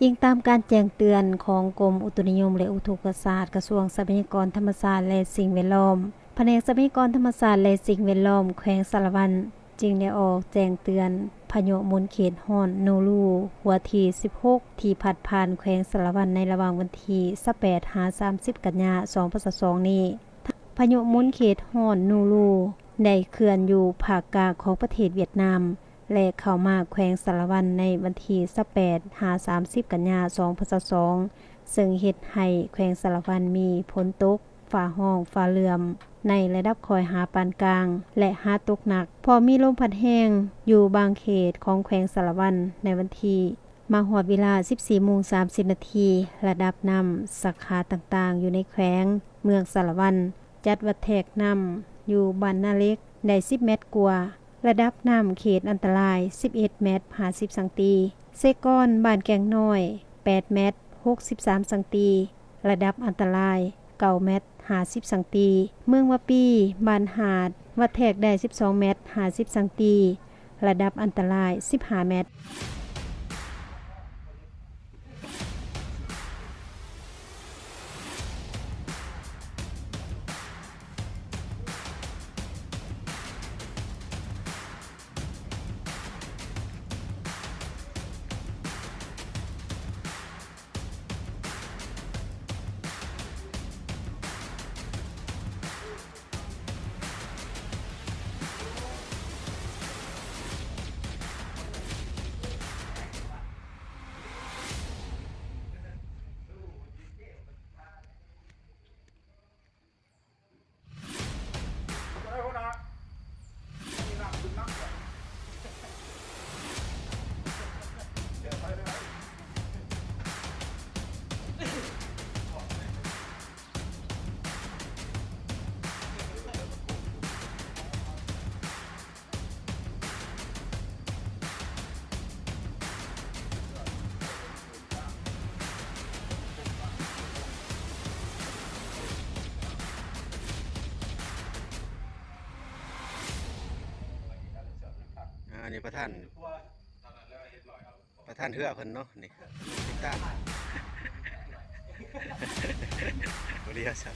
ອີງຕາມການແຈ້ງເຕືອນຂອງກົມອຸຕຸນິຍົມ ແລະ ອຸທົກກະສາດ ກະຊວງຊັບພະຍາກອນທຳມະຊາດ ແລະ ສິ່ງແວດລ້ອມ, ພະແນກຊັບພະຍາກອນທຳມະຊາດ ແລະ ສິ່ງແວດລ້ອມ ແຂວງສາລະວັນ ຈຶ່ງໄດ້ອອກແຈ້ງເຕືອນພາຍຸໝູນເຂດຮ້ອນໂນຣູ ຫົວທີສິບຫົກ ທີ່ພັດຜ່ານແຂວງສາລະວັນໃນລະຫວ່າງວັນທີຊາວແປດ ຫາ ສາມສິບ ກັນຍາ ສອງພັນຊາວສອງນີ້. ພາຍຸໝູນເຂດຮ້ອນໂນຣູ ໄດ້ເຄື່ອນຢູ່ພາກກາງຂອງປະເທດຫວຽດນາມ ແລະ ເຂົ້າມາແຂວງສາລະວັນໃນວັນທີຊາວແປດ ຫາ ສາມສິບ ກັນຍາ ສອງພັນຊາວສອງ ເຊິ່ງເຮັດໃຫ້ແຂວງສາລະວັນມີຝົນຕົກ ຟ້າຮ້ອງ ຟ້າເຫຼື້ອມ ໃນລະດັບຄ່ອຍຫາປານກາງ ແລະ ຫາຕົກໜັກ, ພ້ອມມີລົມພັດແຮງຢູ່ບາງເຂດຂອງແຂວງສາລະວັນໃນວັນທີ ມາຮອດເວລາສິບສີ່ໂມງສາມສິບນາທີ, ລະດັບນ້ຳສາຂາຕ່າງໆຢູ່ໃນແຂວງເມືອງສາລະວັນ ຈັດວັດແທກນ້ຳຢູ່ບ້ານນາເຫຼັກໄດ້ສິບແມັດກວ່າ, ລະດັບນ້ຳເຂດອັນຕະລາຍສິບເອັດແມັດຫ້າສິບຊັງຕີ, ເຊກອນບ້ານແກ້ງນ້ອຍແປດແມັດຫົກສິບສາມຊັງຕີ, ລະດັບອັນຕະລາຍເກົ້າແມັດ ຫ້າສິບຊັງຕີ, ເມືອງວາປີ ບ້ານຫາດ ວັດແທກໄດ້ສິບສອງແມັດຫ້າສິບຊັງຕີ, ລະດັບອັນຕະລາຍສິບຫ້າແມັດ. ອ່າ ອັນນີ້ປະທານ ປະທານເຮືອເພິ່ນເນາະ ນີ້ຕິດຕາມ ບໍລິສັດ.